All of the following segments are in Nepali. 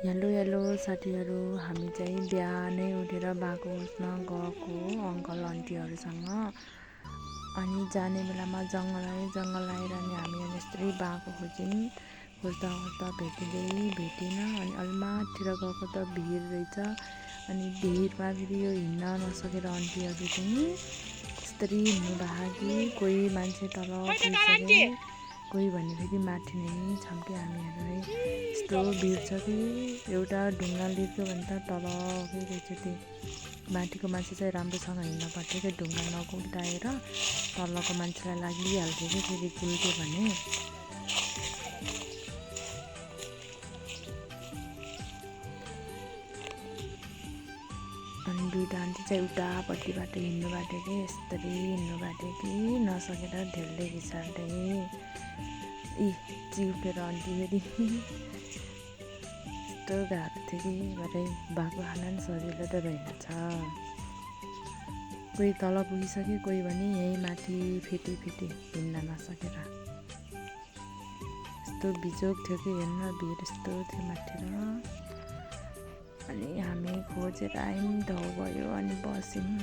हेलो साथीहरू, हामी चाहिँ बिहानै उठेर बाको खोज्न गएको अङ्कल आन्टीहरूसँग। अनि जाने बेलामा जङ्गल आएर अनि हामी यस्तै बाको खोज्दा भेटिन। अनि अलि माथितिर गएको त भिड रहेछ। अनि भिडमा फेरि यो हिँड्न नसकेर आन्टीहरू चाहिँ यस्तरी हिँड्नु कि कोही मान्छे तल पुगिसके, कोही भने फेरि माथि नै छौँ कि हामीहरू यस्तो भिड छ कि एउटा ढुङ्गा लिर्क्यो भने त तल रहेछ। त्यो माथिको मान्छे चाहिँ राम्रोसँग हिँड्न पर्थ्यो कि ढुङ्गा नगुल्टाएर तलको मान्छेलाई लागिहाल्थ्यो कि फेरि गुल्ट्यो भने। अनि दुईवटा आन्टी चाहिँ उतापट्टिबाट हिँड्नु कि यस्तरी हिँड्नु कि नसकेर ढेलले घिसार्दै चिउकेर आन्टी फेरि यस्तो गाह्रो थियो कि भरे बाको खाना नि सजिलो त रहेनछ। कोही तल पुगिसक्यो, कोही भने यहीँ माथि फेटी हिँड्न नसकेर यस्तो बिजोग थियो कि हेर्न भिड यस्तो थियो माथितिर। अनि हामी खोजेर आयौँ, ढौ भयो अनि बस्यौँ,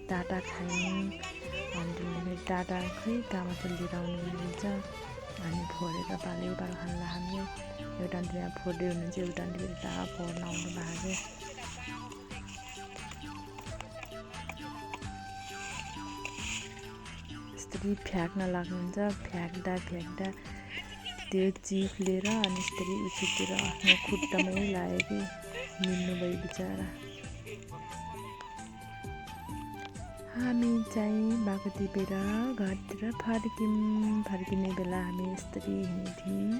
टाटा खायौँ। अनि टाटा खै कहाँबाट लिएर आउनु मिल्छ। अनि फोरेर पालो खानलाई हामी एउटा आन्टी यहाँ फोर्दै हुनुहुन्छ, एउटा आन्टी फेरि कहाँ फोर्न आउनु भएको। यस्तरी फ्याँक्न लाग्नुहुन्छ, फ्याँक्दा त्यो चिप लिएर अनि यस्तरी उछितिर आफ्नो खुट्टामै लाग्यो कि मिल्नुभयो बिचरा। हामी चाहिँ बाको टिपेर घरतिर फर्किने बेला हामी यस्तरी हिँड्थ्यौँ।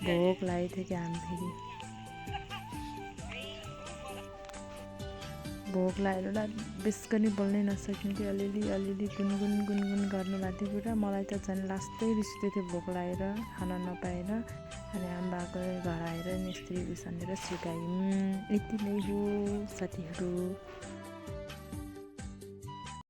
भोक लागेको थियो कि हामी फेरि भोक लागेर बेसको नि बोल्नै नसक्यौँ कि अलिअलि गुनगुन गर्नुभएको थियो पुरा। मलाई त झन् लास्टै रिस उठ्दै थियो भोक लागेर खान नपाएर। अनि हामी बाको घर आएर यस्तरी बिसनेर सुकायौँ। यति नै हो साथीहरू।